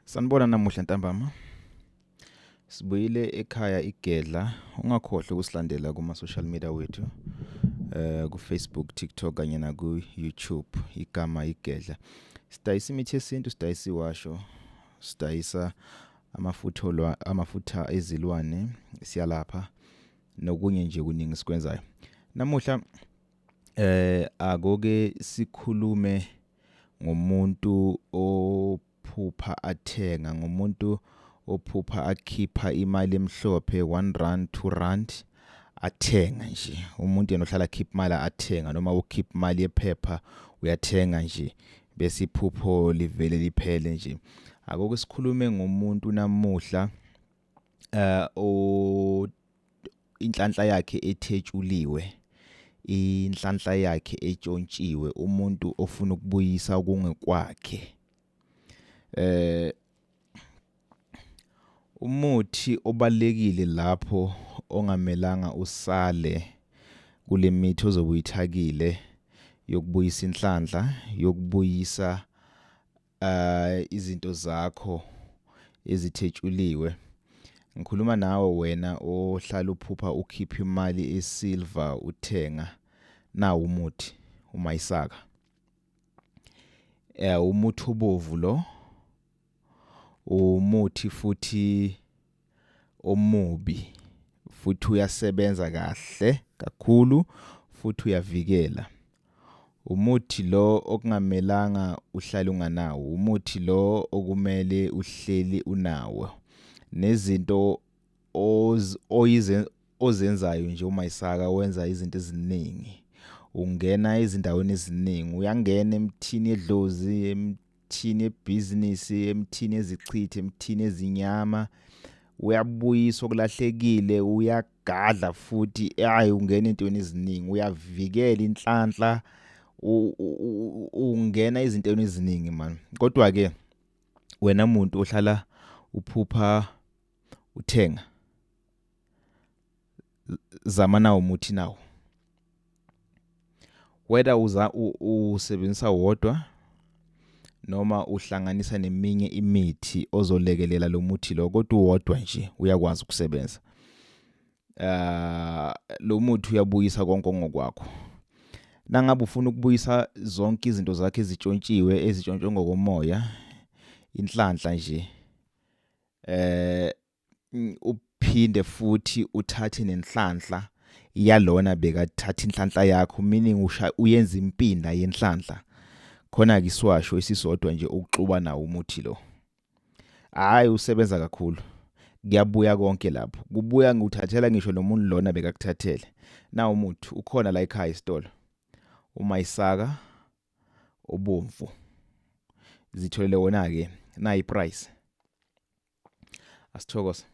Sanibona namuhla ntambama. Sibuyile ekhaya igedla. Ungakhohlwa ukusilandela kuma social media wethu. Ku Facebook, TikTok kanye na ku YouTube igama igedla. Sidayisa imithi yesintu, sidayisa iwasho, sidayisa amafutha amafutha ezilwane, siyalapha nokunye nje kuningi sikwenzayo. Namuhla akoke sikhulume ngomuntu ophupha athenga, ngomuntu ophupha akhipha imali emhlophe 1 rand 2 rand athenga nje. Umuntu yena ohlala akhipha imali athenga noma ukhipha imali yephepha uyathenga nje bese iphupho livele liphele nje. Akoke sikhulume ngomuntu namuhla o inhlanhla yakhe ethetshuliwe, inhlanhla yakhe etshontshiwe, umuntu ofuna ukubuyisa okungekwakhe. Umuthi obalekile lapho ongamelanga usale kule mithi ozobe uyithakile yokubuyisa inhlanhla, yokubuyisa izinto zakho ezithetshuliwe. Ngikhuluma nawe wena ohlala uphupha ukhipha imali esilver uthenga nawu umuthi umayisaka. Umuthi obovu lo, umuthi futhi omubi futhi uyasebenza kahle kakhulu futhi uyavikela. Umuthi lo okungamelanga uhlale unganawo, umuthi lo okumele uhleli unawo. Nezinto ozenzayo nje umayisaka wenza izinto eziningi. Ungena ezindaweni eziningi, uyangena emthini edlozi, emthini ebhizinisi, emthini ezichithi, emthini ezinyama. Uyabuyisa okulahlekile, uyagadla futhi hayi ungena entweni eziningi, uyavikela inhlanhla, ungena ezintweni eziningi man. Kodwa ke wena muntu ohlala uphupha uthenga, zama nawo umuthi nawo. Whether uza usebenzisa wodwa noma uhlanganisa neminye imithi ozolekelela lo muthi lo, kodwa uwodwa nje uyakwazi ukusebenza. Lo muthi uyabuyisa konke okungokwakho. Nangabe ufuna ukubuyisa zonke izinto zakhe ezitshontshiwe, ezitshontshwe ngokomoya, inhlanhla nje, uphinde futhi uthathe nenhlanhla yalona bekathatha inhlanhla yakho, meaning usha uyenza impinda yenhlanhla. Khona ke isiwasho esisodwa nje ukuxuba nawo umuthi lo. Hayi usebenza kakhulu. Kuyabuya konke lapho. Kubuya ngikuthathela ngisho nomuntu lona bekakuthathele. Nawu umuthi ukhona la ekhaya isitolo. Umayisaka obomvu. Zitholele wona ke nayi price. Asithokoze.